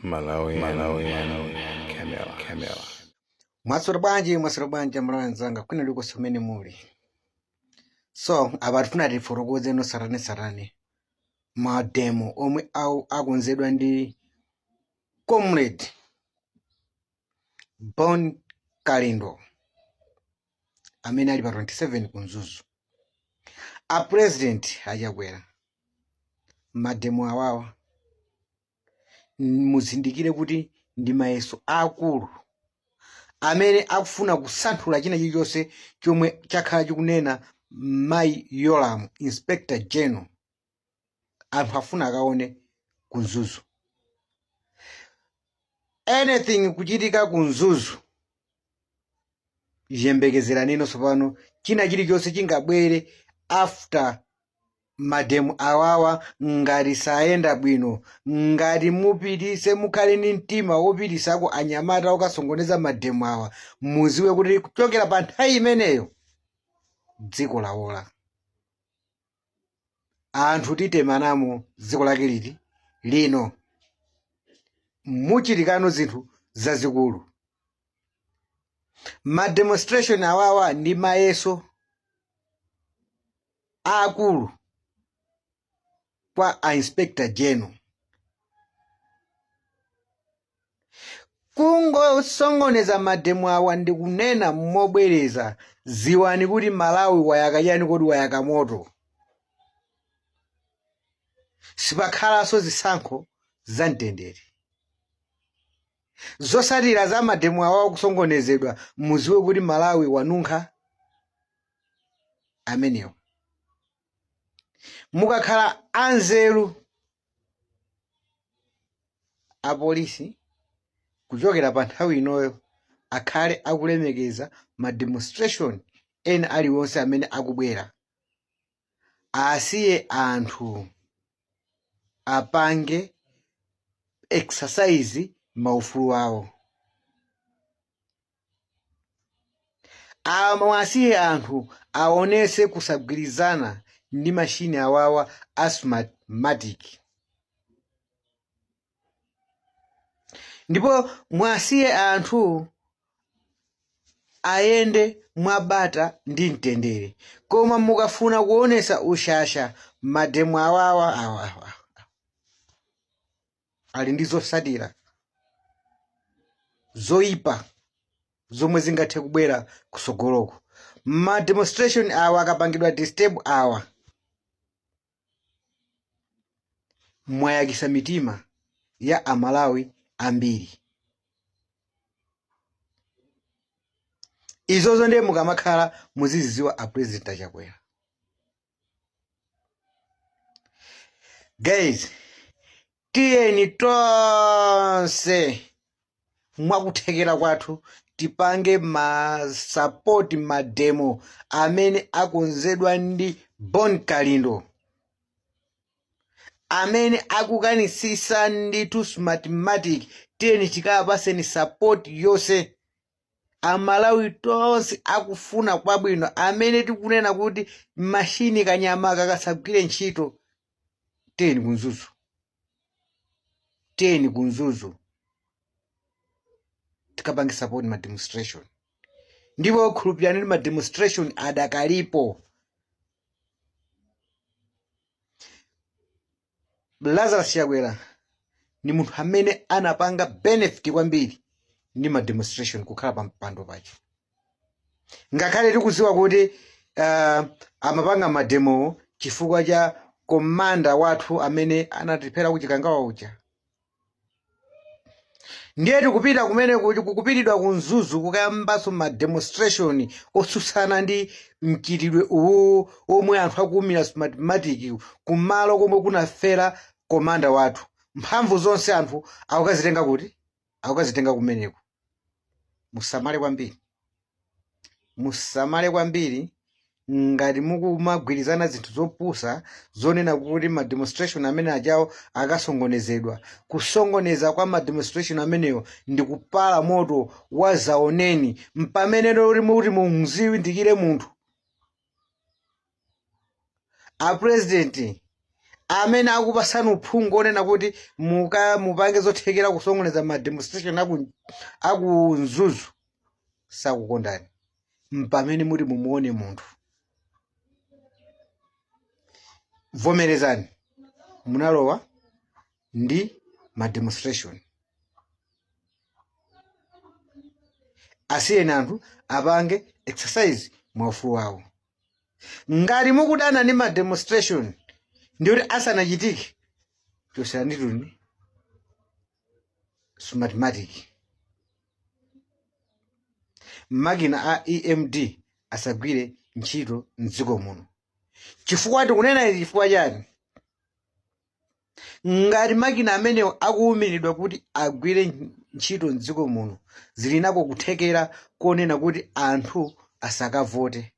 Malawi, Malawi, Camera, Camera. Mwaswera bwanji, mwaswera bwanji amalawi anzanga kwina kulikonse kumene muli. So apa tifuna tifotokoze no sarane sarane mademo omwe akonzedwa ndi Comrade Bon Kalindo amene ali pa 27 ku Mzuzu. A president achakwera mademo awawa muzindikire kuti ndi mayeso akulu amene akufuna kusanthula china chilichonse chomwe chakhala chikunena mayi Yolamu Inspector General. Anthu afuna akaone ku Mzuzu, anything kuchitika ku Mzuzu, yembekezerani tsopano china chilichonse chingabwere after mademo awawa. Ngati sayenda bwino, ngati mupitise, mukhale ndi mtima wopitisako anyamata okasongoneza mademo awa, muziwe kuti kuchokera pa nthawi imeneyo dziko lawola, anthu titemanamo. Dziko lake liti lino muchitikano zinthu zazikulu. Ma demonstration awawa ndi mayeso aakulu kwa a Inspector General. Kungosongoneza mademo awa, ndikunena mobwereza, ziwani kuti Malawi wayaka chani? Kodi wayaka moto? Sipakhalanso zisankho za mtendere. Zosatira za mademo awawa kusongonezedwa, muziwe kuti Malawi wanunkha amenewa. Mukakhala anzeru apolisi, kuchokera pa nthawi inoyo akhale akulemekeza ma demonstration ena aliwonse amene akubwera, asiye anthu apange exercise maufulu awo. Amwasiye anthu aonese kusagwirizana ndi mashini awawa a Smartmatic, ndipo mwasiye anthu ayende mwabata ndi mtendere. Koma mukafuna kuonesa ushasha, mademo awawa awa awa ali ndi zosatira zoyipa zomwe zingathe kubwera kusogoloko. Ma demonstration awa akapangidwa disturb awa, mwayakisa mitima ya Amalawi ambiri. Izozo ndiye mukamakhala muziziziwa a President Achakwera. Guys, tiyeni tonse mwakuthekera kwathu tipange ma support mademo amene akonzedwa ndi Bon Kalindo, amene akukanisisa ndithu Smartmatic. Tiyeni tikapaseni support yonse. Amalawi tonse akufuna kwabwino, amene tikunena kuti mashini kanyamaka kasagwire ntchito, tiyeni ku Mzuzu, tiyeni ku Mzuzu tikapange support ma demonstration. Ndipo khulupirani ma demonstration adakalipo. Lazarus Chakwera ndi munthu amene anapanga benefit kwambiri ndi ma demonstration kukhala pa mpando paja, ngakhale tikudziwa kuti amapanga mademowo chifukwa cha komanda wathu amene anatiphera ku Chikangawa uja. Ndiye tikupita kumene kuti kukupitidwa ku Mzuzu kukayambanso ma demonstration otsutsana ndi mchitidwe uwu omwe anthu akuumira Smartmatic kumalo komwe kunafera komanda wathu. Mphamvu zonse anthu akukazitenga kuti? Akukazitenga kumeneko. Musamale kwambiri, musamale kwambiri ngati mukumagwirizana zinthu zopusa zonena kuti ma demonstration amene ajawo akasongonezedwa. Kusongoneza kwa ma demonstration amenewo ndi kupala moto wa zaoneni. Mpamene kuti muti muzindikire munthu, a president Amene akupasani uphungu onena kuti muka mupange zothekera kusongoneza ma demonstration aku Mzuzu sakukondani. Mpamene muti mumuone munthu, vomerezani munalowa ndi ma demonstration. Asiyeni anthu apange exercise mwaufulu wawo. Ngati mukudana ndi ma demonstration, ndiyoti asanachitike choserani tuni Smartmatic, makina a EMD asagwire ntchito mdziko muno. Chifukwa tikunena izi chifukwa chani? Ngati makina amenewo akuwumiridwa kuti agwire ntchito mdziko muno, zili nako kuthekera konena kuti anthu asakavote.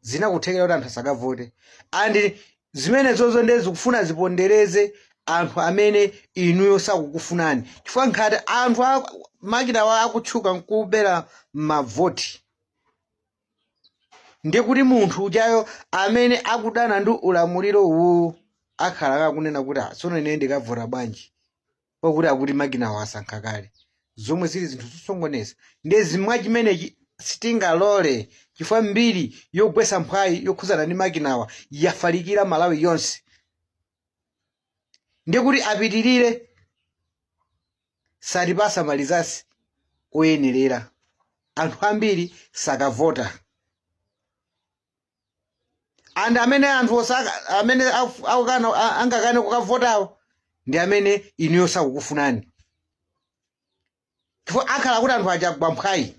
Zinakuthekera kuti anthu asakavote, and zimenezozo ndiye zikufuna zipondereze anthu amene inuyo sakukufunani, chifukwa nkhati anthu makinawa akutchuka nkubera mavoti, ndiye kuti munthu ujayo amene akudana ndi ulamuliro uwu akhala akunena kuti, "Ah, tsono ine ndikavota bwanji pakuti akuti makinawo asankha kale?" Zomwe zili zinthu zosongoneza. Ndiye zimwa chimenechi sitingalole, chifukwa mbiri yogwesa mphwayi yokhuzana ndi makinawa yafalikira Malawi yonse. Ndiye kuti apitirire satipasa ma results oyenerera, anthu ambiri sakavota. And amene anthu osaka amene akukana angakane kukavotawo ndi amene inuyo sakukufunani, chifukwa akhala kuti anthu aja agwa mphwayi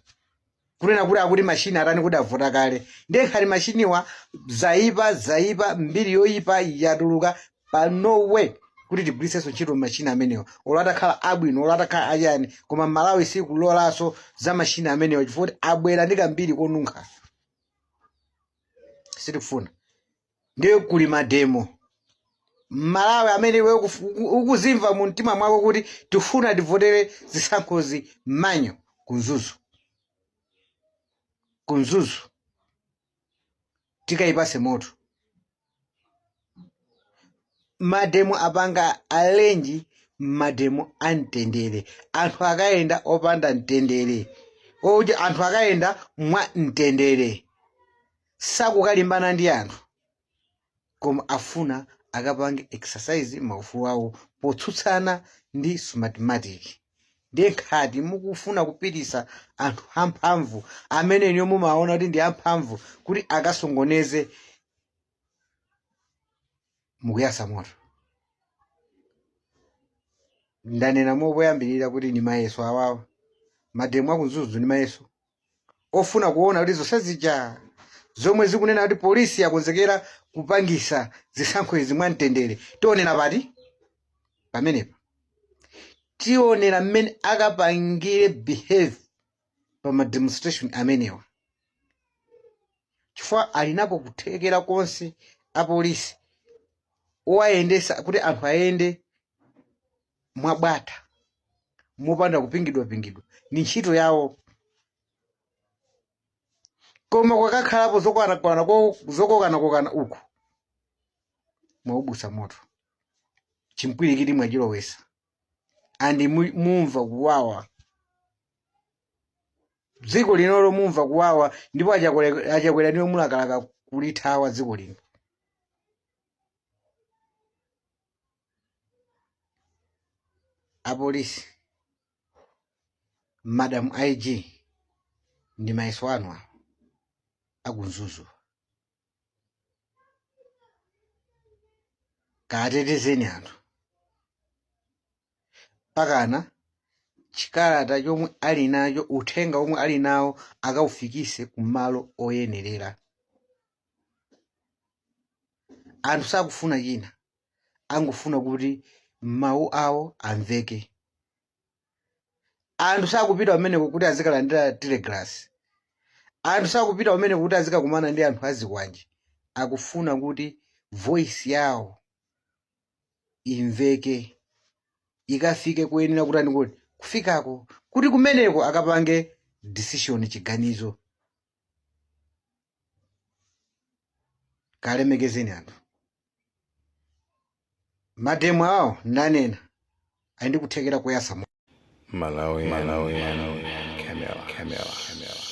kunena kuti akuti mashini atani kuti avota kale. Ndiye nkhani mashiniwa zaipa, zaipa, mbiri yoyipa yatuluka pa no way kuti tigwiritsenso ntchito mashini amenewa, olo atakhala abwino, olo atakhala achani, koma Malawi sikulolanso za mashini amenewa chifukwa kuti abwera ndi kambiri konunkha, sitikufuna. Ndiye kuli mademo Malawi amene iwe ukuzimva mu mtima mwako kuti tifuna tivotere zisankhozi manyo ku Mzuzu, ku Mzuzu tikayipase moto. Mademo apanga arrange mademo a mtendere, anthu akayenda opanda mtendere, oti anthu akayenda mwa mtendere, sakukalimbana ndi anthu, koma afuna akapange exercise maufulu awo potsutsana ndi Smartmatic. Ndiye nkhati mukufuna kupitisa anthu amphamvu amene niyo mumaona kuti ndi amphamvu kuti akasongoneze, mukuyasa moto. Ndanena mopoyambirira kuti ni mayeso awawa, mademo aku Mzuzu ni mayeso ofuna kuona kuti zonse zija zomwe zikunena kuti polisi yakonzekera kupangisa zisankho izi mwamtendere, tionera pati pamenepa, tionera mmene akapangire behave pa ma demonstration amenewa, chifukwa ali nako kuthekera konse apolisi owayendesa kuti anthu ayende mwabata mopanda kupingidwapingidwa, ni ntchito yawo. Koma kwakakhalapo zokokanakokana uku, mwaubusa moto, chimpwirikiti mwachilowesa, and mumva kuwawa dziko linolo, mumva kuwawa. Ndipo Achakwera niwo mulakalaka kulithawa dziko lino. Apolisi, Madam IG, ndi mayeso anu awa aku Mzuzu, katetezeni anthu pakana chikalata chomwe ali nacho, uthenga omwe ali nawo akaufikise kumalo oyenerera. Anthu sakufuna china, angofuna kuti mawu awo amveke. Anthu sakupita kumeneko kuti azikalandira teargas, anthu sakupita kumeneko kuti azikakumana ndi anthu azikwanje, akufuna kuti voice yawo imveke, ikafike kuyenera kutani kuti kufikako, kuti kumeneko akapange decision, chiganizo. Kalemekezeni anthu. Mademo awo nanena ali ndi kuthekera kuyasa Malawi, Malawi, Camera, Camera, Camera.